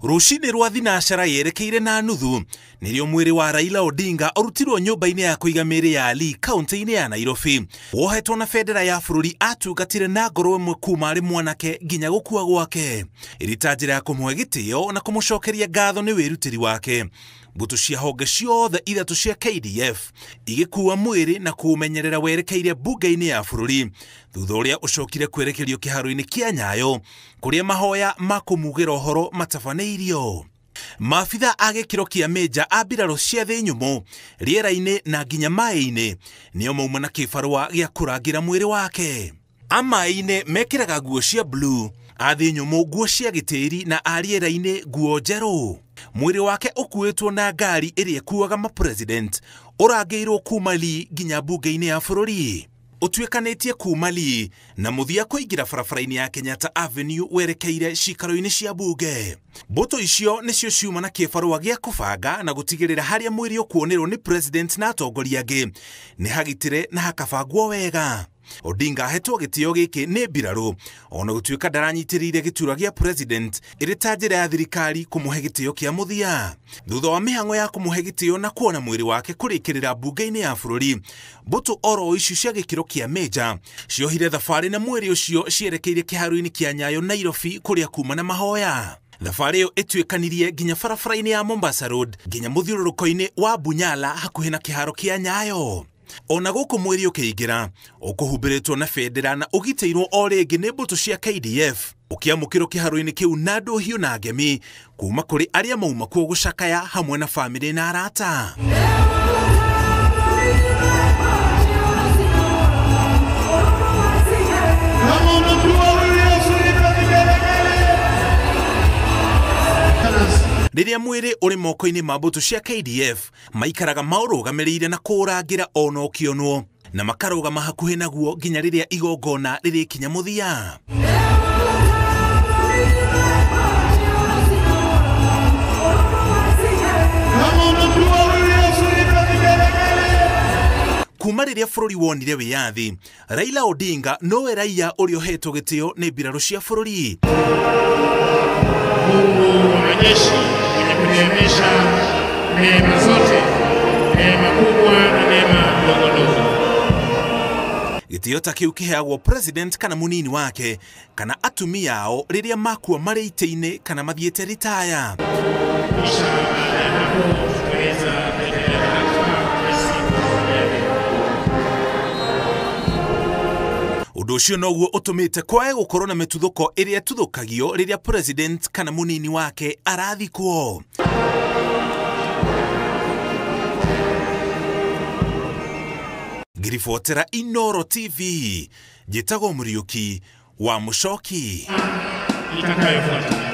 Rũcinĩ rwa thinacara yerekeire na nuthu nĩrĩo mwĩrĩ wa Raila Odinga ũrutirwo nyũmba-inĩ ya kũiga mĩĩrĩ ya Lee kaunti-inĩ ya Nairobi. Wohetwo na bendera ya bũrũri atungatire na ngoro ĩmwe kuma arĩ mwanake nginya gũkua gwake, ĩrĩ ta njĩra ya kũmũhe gĩtĩo na kũmũcokeria ngatho nĩ wĩrutĩri wake. Mbũtũ cia honge ciothe ithatũ cia KDF igĩkua mwĩrĩ na kũũmenyerera werekeire mbunge-inĩ ya bũrũri, thutha ũrĩa ũcokire kwerekerio kĩharo-inĩ kĩa Nyayo kũrĩa mahoya ma kũmugĩra ũhoro matabanĩirio. Maabitha a gĩkĩro kĩa meja a mbirarũ cia thĩ nyũmũ rĩera-inĩ na nginya maĩ-inĩ nĩo mauma na kĩbarũa gĩa kũrangĩra mwĩrĩ wake. A maĩ-inĩ mekĩraga nguo cia blue, a thĩ nyũmũ nguo cia gĩtĩri na a rĩera-inĩ nguo njerũ. Mwĩrĩ wake ũkuĩtwo na ngari ĩrĩa ĩkuaga mapresident ũrangĩirwo kuma Lee nginya mbunge-inĩ ya bũrũri. Ũtuĩkanĩtie kuma Lee na mũthia kũingĩra barabara-inĩ ya Kenyatta Avenue werekeire cikaro-inĩ cia mbunge. Mbũtũ icio nĩcio ciuma na kĩbarũa gĩa kũbanga na gũtigĩrĩra harĩa mwĩrĩ ũkuonerwo nĩ president na atongoria angĩ nĩ hagitĩre na hakabangwo wega. Odinga ahetwo gĩtĩo gĩkĩ nĩ mbirarũ ona gũtuĩka ndaranyitĩrĩire gĩturwa gĩa president ĩrĩ ta njĩra ya thirikari kũmũhe gĩtĩo kĩa mũthia. Thutha wa mĩhang'o ya kũmũhe gĩtĩo na kuona mwĩrĩ wake kũrĩkĩrĩra mbunge-inĩ ya bũrũri, mbũtũ oro icio cia gĩkĩro kĩa meja ciohire thabarĩ na mwĩrĩ ũcio cierekeire kĩharo-inĩ kĩa Nyayo Nairobi kũrĩa kuma na mahoya. Thabarĩ ĩyo ĩtuĩkanirie nginya barabara-inĩ ya Mombasa Road nginya mũthiũrũrũko-inĩ wa Bunyala hakuhĩ na kĩharo kĩa Nyayo. Ona gũkũ mwĩrĩ ũkĩingĩra ũkũhumbĩrĩtwo na bendera na ũgitĩirwo o rĩngĩ nĩ mbũtũ cia KDF ũkĩamũkĩrwo kĩharo-inĩ kĩu na ndũhiũ na ngemi kuma kũrĩ arĩa mauma kuo gũcakaya hamwe na bamĩrĩ na arata. Rĩrĩa mwĩrĩ ũrĩ moko-inĩ ma mbũtũ cia KDF maikaraga maũrũgamĩrĩire na kũũrangĩra ona ũkĩonwo na makarũgama hakuhĩ naguo nginya rĩrĩa igongona rĩrĩkinya mũthia. Kuma rĩrĩa bũrũri wonire wĩyathi, Raila Odinga nowe raia ũrĩa ũhetwo gĩtĩo nĩ mbirarũ cia bũrũri. Mungu wa majeshi mwenye kuneemesha neema zote, neema kubwa na neema ndogo ndogo. Gĩtĩo ta kĩu kĩheagwo president kana mũnini wake kana atumia ao rĩrĩa makua marĩ itĩ-inĩ kana mathiĩte ritaya. Kisha baada ya hapo tutaweza kuendelea na hafla ya siku ya leo. Ũndũ ũcio noguo ũtũmĩte kwae gũkorwo na mĩtuthũko ĩrĩa ĩtuthũkagio rĩrĩa president kana mũnini wake arathikwo. Ngiribotera Inooro TV, njĩtagwo Mũriũki wa Mũcoki. Itakayofuata.